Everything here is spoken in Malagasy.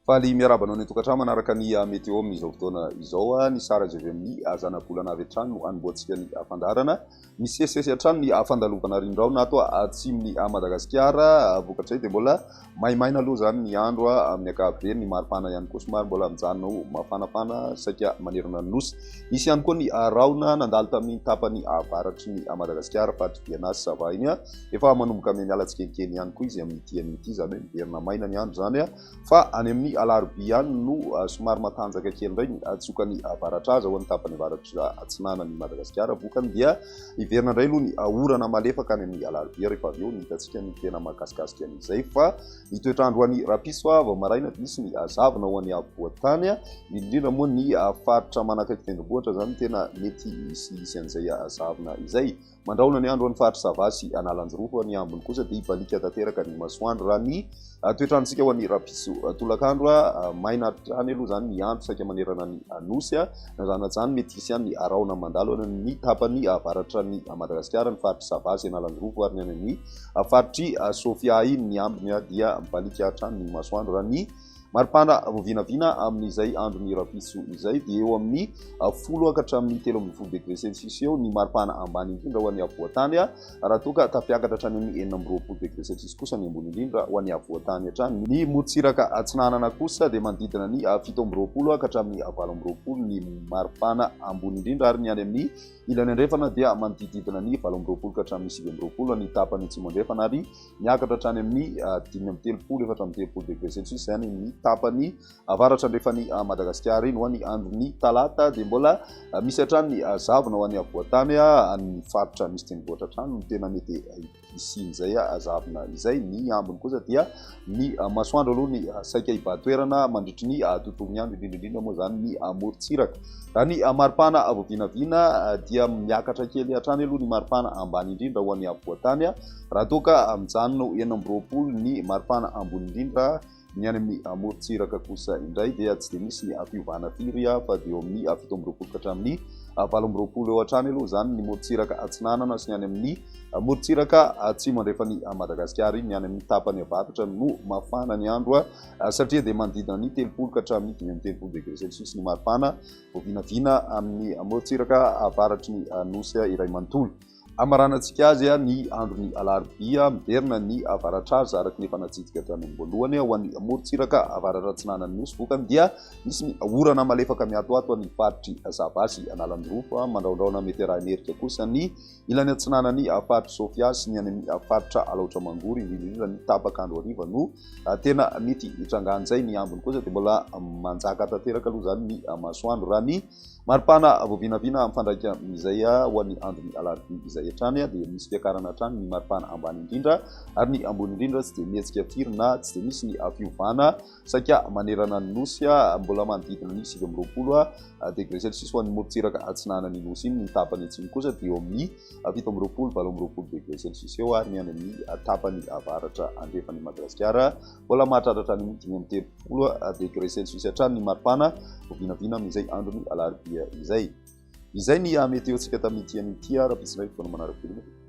Faly miarahaba anao any an-tokantrano manaraka ny météo amin'izao fotoana izao. Ny sary azo avy amin'ny zanabolana avy hatrany no anombohantsika ny fandaharana. Misesisesy hatrany ny fandalovana rindraona ato atsimon'i Madagasikara. Vokatr'izay dia mbola maimaina aloha izany ny andro amin'ny ankapobeny. Ny maripana ihany koa somary mbola mijanona ho mafanafana saika manerana ny Nosy. Nisy ihany koa ny rahona nandalo tamin'ny tapany avaratry ny Madagasikara, faritr'i Diana sy Sava iny. Efa manomboka miha-miala tsikelikely ihany koa izy amin'ity anio ity, izany hoe miverina maina ny andro izany. Fa any amin'ny alarobia ihany no somary matanjaka kely indray ny tsiokan'ny avaratraza ho an'ny tapany avaratra atsinanan'i Madagasikara. Vokany dia hiverina indray aloha ny orana malefaka any amin'ny alarobia rehefa avy eo ny hitantsika ny tena mahakasikasika an'izay. Fa ny toetr'andro ho an'ny rahampitso vao maraina dia hisy ny zavona ho an'ny afovoan-tany, indrindra moa ny faritra manakaiky tendrombohitra izany tena mety hisihisy an'izay zavona izay. Mandrahona ny andro any faritra Sava sy Analanjirofo, ny ambiny kosa dia hibaliaka tanteraka ny masoandro. Raha ny toetr'androntsika ho an'ny rahampitso tolakandro, maina hatrany aloha izany ny andro saika manerana ny Nosy. Na izany na izany, mety hisy ihany ny rahona mandalo any amin'ny tapany avaratra an'i Madagasikara, ny faritr'i Sava sy Analanjirofo ary ny any amin'ny faritr'i Sofia iny. Ny ambiny dia mibaliaka hatrany ny masoandro. Raha ny Maripana vao vinavina amin'izay andron'ny rahampitso izay dia eo amin'ny 10 ka hatramin'ny 13 degré celsius eo ny maripana ambany indrindra ho an'ny afovoan-tany, raha toa ka tafiakatra hatrany amin'ny 26 degré celsius kosa ny ambony indrindra ho an'ny afovoan-tany hatrany. Ny morontsiraka atsinanana kosa dia manodidina ny 27 ka hatramin'ny 28 ny maripana ambony indrindra ary ny any amin'ny ilany andrefana dia manodididina ny 28 ka hatramin'ny 29 ny tapany atsimo andrefana ary Miakatra hatrany amin'ny 35, 34 degré celsius izany ny tapany avaratra andrefan'i Madagasikara iny. Ho an'ny andron'ny talata dia mbola misy hatrany ny zavona ho an'ny afovoan-tany, any faritra misy tendrombohitra hatrany no tena mety hisian'izay zavona izay. Ny ambiny kosa dia ny masoandro aloha ny saika hibahan-toerana mandritry ny tontolon'ny andro, indrindra indrindra moa izany ny morontsiraka. Raha ny maripana vao vinavina dia miakatra kely hatrany aloha ny maripana ambany indrindra ho an'ny afovoan-tany. Raha toa ka mijanona ho 26 ny maripana ambony indrindra, ny any amin'ny morontsiraka kosa indray dia tsy dia misy ny fiovana firy fa dia eo amin'ny 27 ka hatramin'ny 28 eo hatrany aloha izany ny morontsiraka atsinanana sy ny any amin'ny morontsiraka atsimo andrefan'i Madagasikara iny. Ny any amin'ny tapany avaratra no mafana ny andro satria dia manodidina ny 30 ka hatramin'ny 35 degré celsius ny maripana vao vinavina amin'ny morontsiraka avaratry ny nosy iray manontolo. Hamaranantsika azy ny andron'ny alarobia, miverina ny avaratraza araka ny efa natsidika hatrany am-boalohany ho an'ny morontsiraka avaratra atsinanan'ny nosy. Vokany dia misy ny orana malefaka miatoato any faritr'i Sava sy Analanjirofo, mandrahondrahona mety arahin'erika kosa ny ilany atsinanan'ny faritr'i Sofia sy ny any amin'ny faritra Alaotra Mangoro, indrindra indrindra ny tapak'andro hariva no tena mety hitrangan'izay. Ny ambiny kosa dia mbola manjaka tanteraka aloha izany ny masoandro. Raha ny Maripana vao vinavina mifandraika amin'izay ho an'ny andron'ny alarobia izay hatrany dia misy fiakarana hatrany ny maripana ambany indrindra ary ny ambony indrindra tsy dia mihetsika firy na tsy dia misy ny fiovana saika manerana ny nosy, mbola manodidina ny 29 degré celsius ho an'ny morontsiraka atsinanan'ny nosy iny, ny tapany atsimo kosa dia eo amin'ny 27, 28 degré celsius eo ary ny any amin'ny tapany avaratra andrefan'i Madagasikara Mbola mahatratra hatrany amin'ny 35 degré celsius hatrany ny maripana vao vinavina amin'izay andron'ny alarobia izay. Izay ny météo-ntsika tamin'ity anio ity ary rahampitso indray fotoana manaraka veloma.